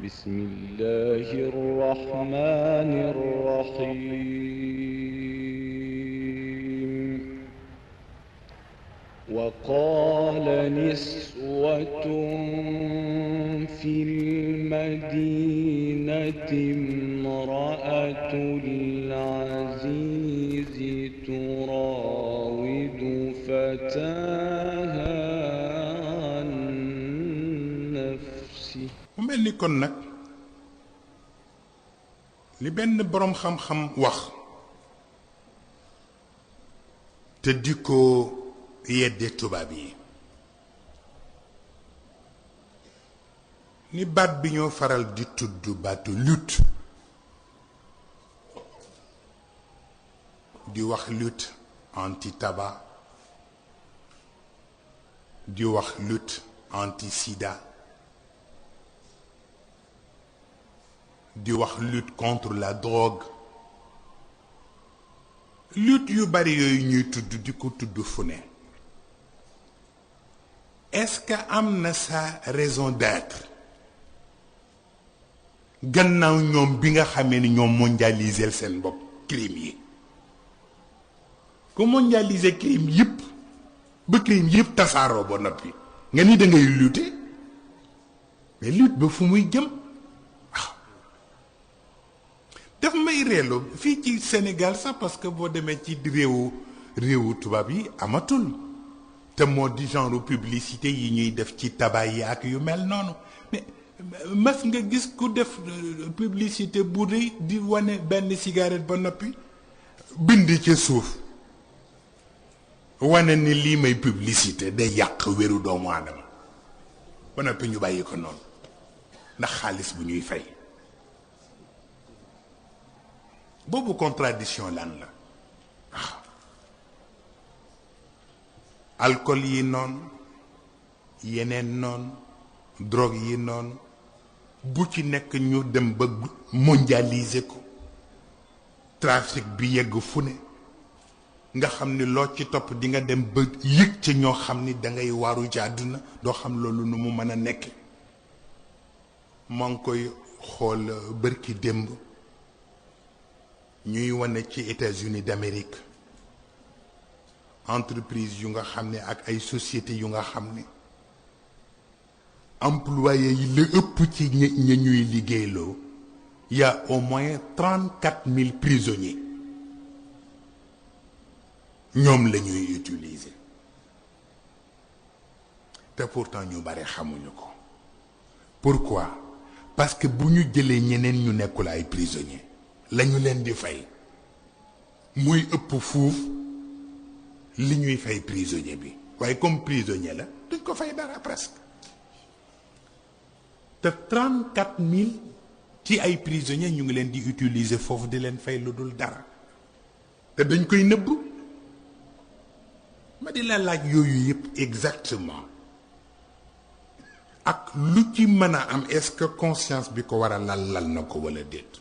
بسم الله الرحمن الرحيم وقال نسوة في المدينة امرأة العزيز تراود فتاها عن نفسه mu mel ni kon nag li benn boroom xam-xam wax te di ko yedde tubaab yi ni baat bi ñoo faral di tudd baatu lutte di wax lutte anti-tabac di wax lutte anti-sida di wax lutte contre la drogue lutte yu bari yooyu ñuy tudd di ko tudd fu ne est-ce que am na sa raison d'être gannaaw ñoom bi nga xamee ni ñoom mondialiser seen bopp crime yi ku mondialiser crime yëpp ba crime yëpp tasaaroo ba noppi nga ni da ngay lutter mais lutte ba fu muy jëm daf may reeloo fii ci Sénégal sax parce que boo demee ci réewu tubaab yi amatul te moo di genre publicité yi ñuy def ci tabac yi ak yu mel noonu mais mas nga gis ku def publicité bu rëy di wane benn cigarette ba noppi bind ci suuf wane ni lii may publicité day yàq wéru doomu aadama ba noppi ñu bàyyi ko noonu ndax xaalis bu ñuy fay boobu contradiction lan la waaw alcool yi noonu yeneen noonu drogue yi noonu bu ci nekk ñu dem ba mondialiser ko trafic bi yegg fu ne nga xam ni loo ci topp di nga dem ba yëg ci ñoo xam ni dangay waaru ci àdduna doo xam loolu nu mu mën a nekk maa ngi koy xool bërki démb ñuy wane ci États-Unis d'Amérique entreprise yu nga xam ne ak ay sociétés yu nga xam ne employés yi la ëpp ci ña ñuy liggéeyloo y a au moins 34 000 prisonniers ñoom la ñuy utiliser te pourtant ñu bare xamuñu ko pourquoi parce que bu ñu jëlee ñeneen ñu nekkul ay prisonniers lañu leen di fay muy ëpp fuuf li ñuy fay prisonnier bi waaye comme prisonnier la duñ ko fay dara presque te 34 000 ci ay prisonniers ñu ngi leen di utiliser foofu di leen fay lu dul dara te dañ koy nëbb ma di la laaj yooyu yëpp exactement ak lu ci mën a am est-ce que conscience bi ko war a lal na ko wala déet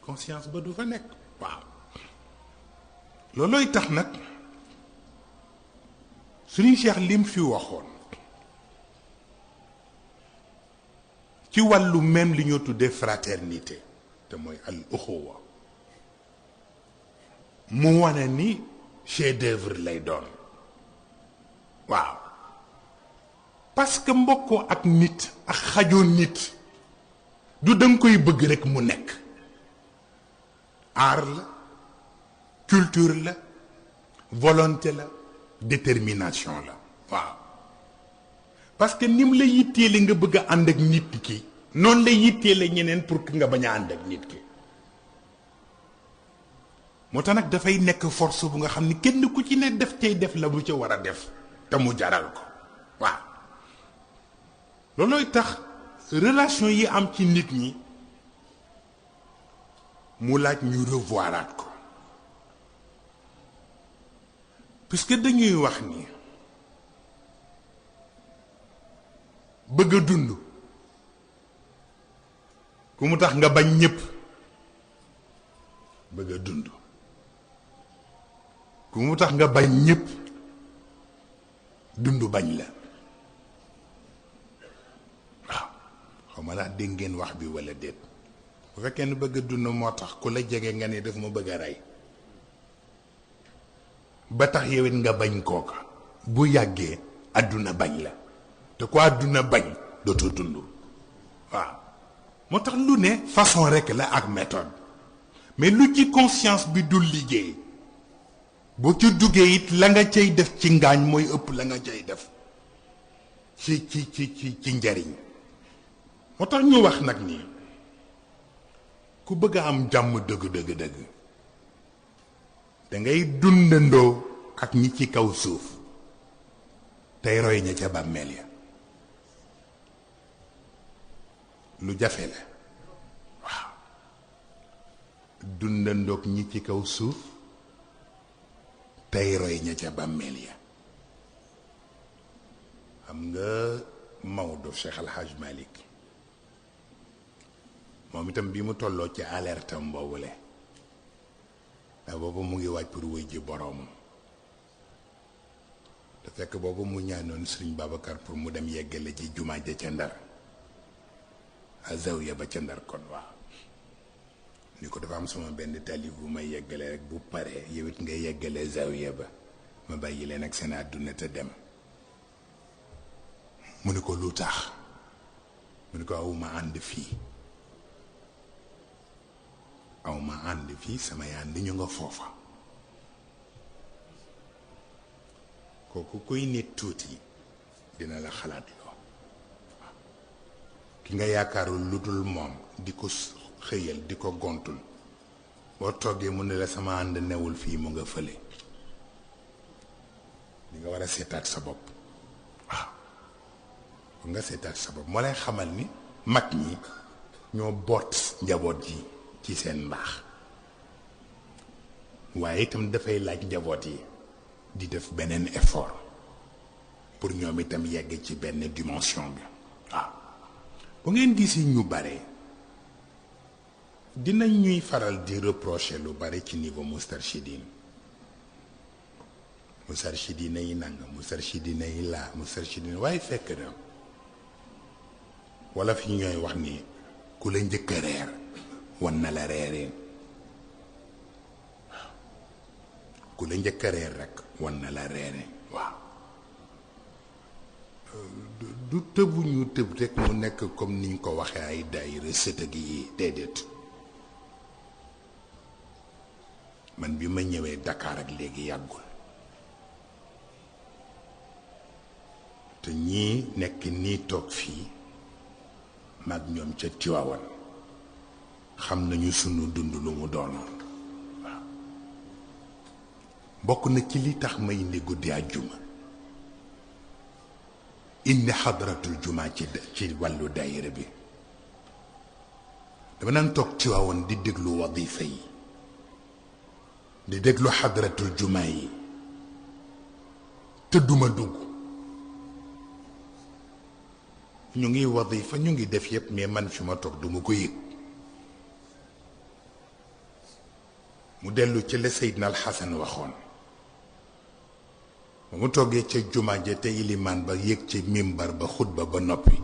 conscience ba du fa nekk waaw loolooy tax nag suñu Cheikh lim fi waxoon ci wàllu même li ñoo tuddee fraternité te mooy al uxuwa mu wane ni chef d'œuvre lay doon waaw parce que mbokkoo ak nit ak xajoo nit du danga koy bëgg rekk mu nekk art la culture la volonté la détermination la waaw parce que nim la yitteele nga bëgg a ànd ak nit ki noonu la yitteele ñeneen pour que nga bañ a ànd ak nit ki moo tax nag dafay nekk force bu nga xam ni kenn ku ci ne def cay def la bu ca war a def te mu jaral ko waaw loolooy tax relation yi am ci nit ñi mu laaj ñu revoiraat ko puisque dañuy wax ni bëgg a dund ku mu tax nga bañ ñépp bëgg a dund ku mu tax nga bañ ñépp dund bañ la waaw ma ndax dégg ngeen wax bi walla déet bu fekkee ne bëgg a dund moo tax ku la jege nga ne daf ma bëgg a rey ba tax yow it nga bañ kooka bu yàggee àdduna bañ la te ko àdduna bañ dootoo dund waaw moo tax lu ne façon rekk la ak méthode mais lu ci conscience bi dul liggéey boo ci duggee it la nga cay def ci ngaañ mooy ëpp la nga cay def ci njariñ moo tax ñu wax nag nii ku bëgg a am jàmm dëgg da ngay dundandoo ak ñi ci kaw suuf tey roy ña ca bàmmeel ya lu jafe la waaw dundandoog ñi ci kaw suuf tey roy ña ca bàmmeel ya xam nga Maodo Cheikh Al Hadj Malick moom itam bi mu tolloo ci alerte am boobule ndax boobu mu ngi waaj pour wëy ji boroomam te fekk boobu mu ñaanoon Sëriñ Babacar pour mu dem yeggale ci jumaa ja ca Ndar a zawiya ba ca Ndar kon waaw ni ko dafa am sama benn talib bu may yeggale rek bu paree yow it ngay yeggale zawiya ba ma bàyyi leen ak seen àdduna te dem mu ni ko lu tax mu ni ko awma ànd fii samay ànd ñu nga foofa kooku kuy nit tuuti dina la xalaat loo ki nga yaakaarul lu dul moom di ko xëyal di ko gontul boo toggee mu ne la sama ànd newul fii mu nga fële di nga war a seetaat sa bopp waaw bu nga seetaat sa bopp moo lay xamal ni mag ñi ñoo boot njaboot yi ci seen mbaax waaye itam dafay laaj njaboot yi di def beneen effort pour ñoom itam yegg ci benn dimension bi waaw bu ngeen gisee ñu bare dinañ ñuy faral di reprocher lu bare ci niveau mustarchidine yi nanga mustarchidine yi laa mustarchidine waaye fekk na wala fi ñooy wax ni ku la njëkk a reer wan na la reereen ku la njëkk a reer rek wan na la reereen waaw du tëbu ñu tëb rek mu nekk comme niñ ko waxee ay daayira sëtëg yi déedéet man bi ma ñëwee Dakar ak léegi yàggul te ñii nekk nii toog fii mag ñoom ca Tiwaawan xam nañu sunu dund lu mu doonoon waaw bokk na ci li tax ma indi guddi àjjuma indi xadratul juma ci wàllu daayira bi dama naan toog Tiwaawan di déglu wadifa yi di déglu xadratul juma yi te duma dugg ñu ngi wadifa ñu ngi def yépp mais man fi ma toog duma ko yëg mu dellu ci la Seydina Al Xasan waxoon ba mu toggee ca jumaa ja te ilimaan ba yëg ci mimbar ba xutba ba noppi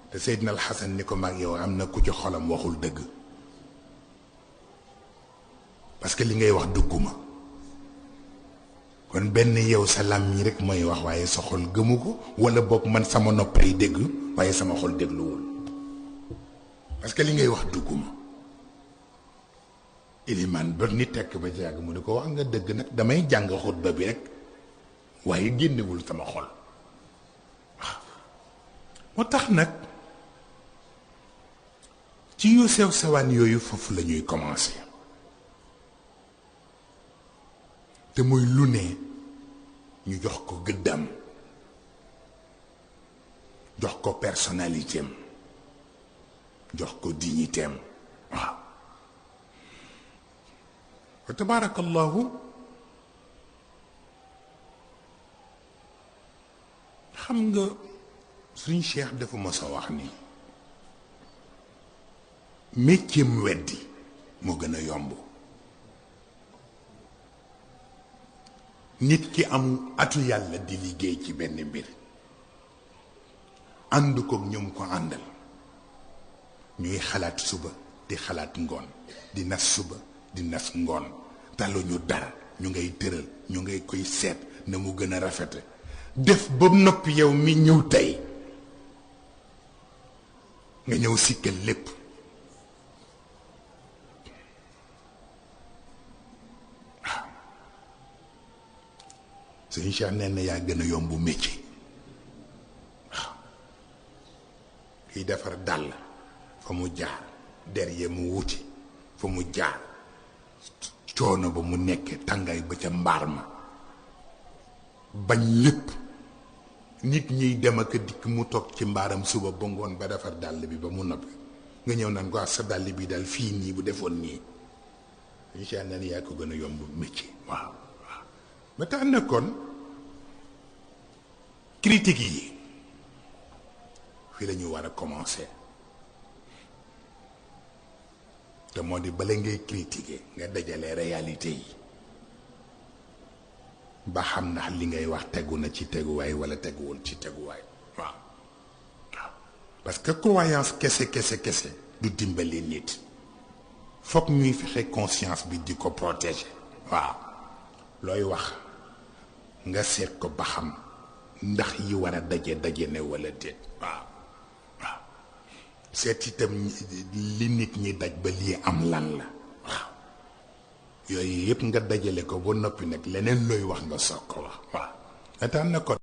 te Seydina Al Xasan ni ko mag yow am na ku ci xolam waxul dëgg parce que li ngay wax dugguma kon benn yow sa làmmiñ rek mooy wax waaye sa xol gëmu ko wala boog man sama noppay dégg waaye sama xol dégluwul parce que li ngay wax dugguma ilimaan ba ni tekk ba ci yàgg mu ne ko wax nga dëgg nag damay jàng xutba bi rek waaye génnewul sama xol waaw moo tax nag ci yu sew sewaan yooyu foofu la ñuy commencé te muy lu ne ñu jox ko gëddam jox ko personnalité am jox ko dignité am waaw wa tabaarakallahu xam nga suñ cheikh dafa mos a wax ni métier mu weddi moo gën a yomb nit ki am atu yàlla di liggéey ci benn mbir ànd koog ñoom ko àndal ñuy xalaat suba di xalaat ngoon di nas suba di nas ngoon taluñu dara ñu ngay tëral ñu ngay koy seet na mu gën a rafete def ba noppi yow mi ñëw tey nga ñëw sikkal lépp waaw sëñ Cheikh nee na yaa gën a yombu métier waaw kiy defar dàll fa mu jaar derrière mu wuti fa mu jaar coono ba mu nekkee tàngaay ba ca mbaar ma bañ lépp nit ñiy dem ak dikk mu toog ci mbaaram suba ba ngoon ba defar dàll bi ba mu noppi nga ñëw naan ko sa dàll bi daal fii nii bu defoon nii incha allah yaa ko gën a yomb métier waaw waaw ba tax na kon critique yi fii la ñu war a commencer te moo di bala ngay critiquer nga dajale réalité yi ba xam ndax li ngay wax tegu na ci teguwaay wala teguwul ci teguwaay waaw waaw parce que croyance kese du dimbali nit foog ñuy fexe conscience bi di ko protéger waaw looy wax nga seet ko ba xam ndax yi war a daje ne wala déet waaw waaw seet itam li nit ñi daj ba lii am lan la waaw yooyu yëpp nga dajale ko ba noppi nag leneen looy wax nga soog ko wax waaw ataan na kon